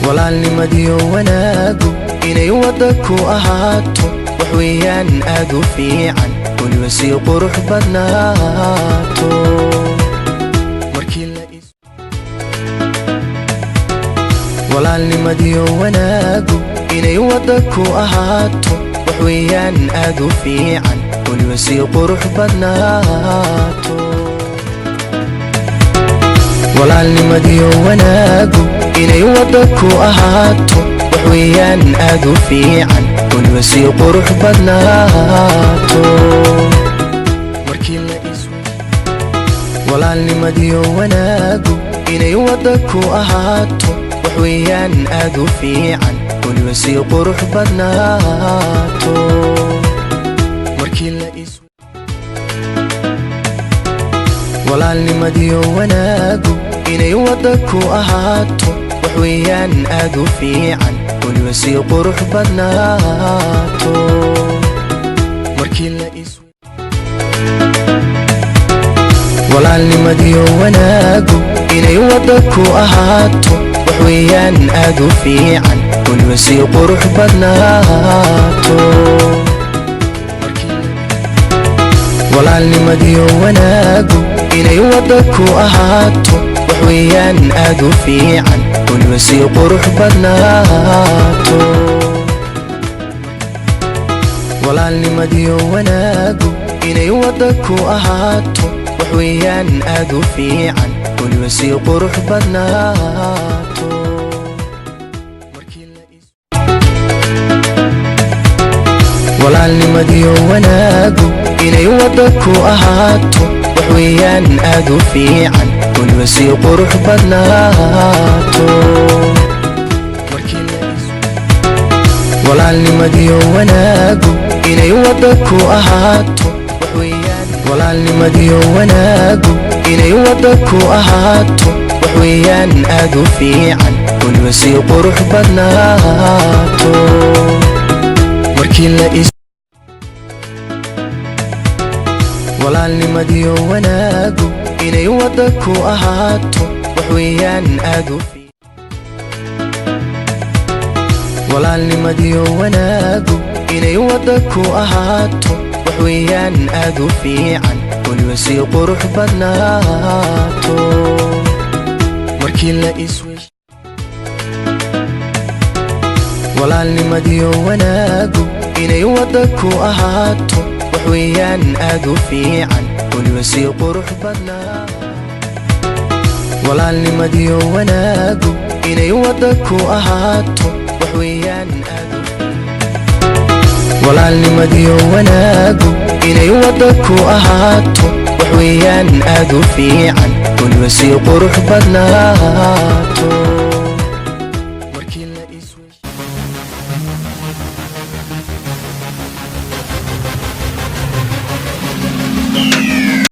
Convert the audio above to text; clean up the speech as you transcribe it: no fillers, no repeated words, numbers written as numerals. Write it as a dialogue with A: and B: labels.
A: Walaalnimadiyo wanaagu inay wadda ku ahaato wax weeyaan aad u fiican, weliba sii qurux badnaato. Markii la is walaalnimadiyo wanaagu inay wadda ku ahaato wax weeyaan aad u fiican, weliba sii qurux badnaato. Walaalnimadiyo wanaagu inay wadda ku ahaato wax weeyaan aad u fiican, weliba sii qurux badnaato. Markii la is walaalnimadiyo wanaagu inay wadda ku ahaato wax weeyaan aad u fiican, weliba sii qurux badnaato. Markii la is walaalnimadiyo wanaagu inay wadda ku ahaato wax weeyaan aad u fiican, weliba sii qurux badnaato. Markii la is walaalnimadiyo wanaagu inay wadda ku ahaato wax weeyaan aad u fiican, weliba sii qurux badnaato. Walaalnimadiyo wanaagu inay wadda ku ahaato wax weeyaan aad u fiican, weliba sii qurux badnaato. Walaalnimadiyo wanaagu inay wadda ku ahaato wax weeyaan aad u fiican, weliba sii qurux badnaato. Markii la is walaalnimadiyo wanaagu inay wadda ku ahaato wax weeyaan aad u fiican, weliba sii qurux badnaato. Markii la is walaalnimadiyo wanaagu inay wadda ku ahaato wax weeyaan walaalnimadiyo wanaagu inay wadda ku ahaato wax weeyaan aad u fiican, weliba sii qurux badnaato. Markii la is walaalnimadiyo wanaagu inay wadda ku ahaato wax weeyaan aad u fiican walaalnimadiyo wanaagu inay wadda ku ahaato wax weeyaan aad u fiican, weliba sii qurux badnaato. Markii la is walaalnimadiyo wanaagu inay wadda ku ahaato wax weeyaan aad u fiican, weliba sii qurux badnaa. Walaalnimadiyo wanaagu inay wadda ku ahaato wax weeyaan aad u fiican walaalnimadiyo wanaagu inay wadda ku ahaato wax weeyaan aad u fiican, weliba sii qurux badnaato. Markii la is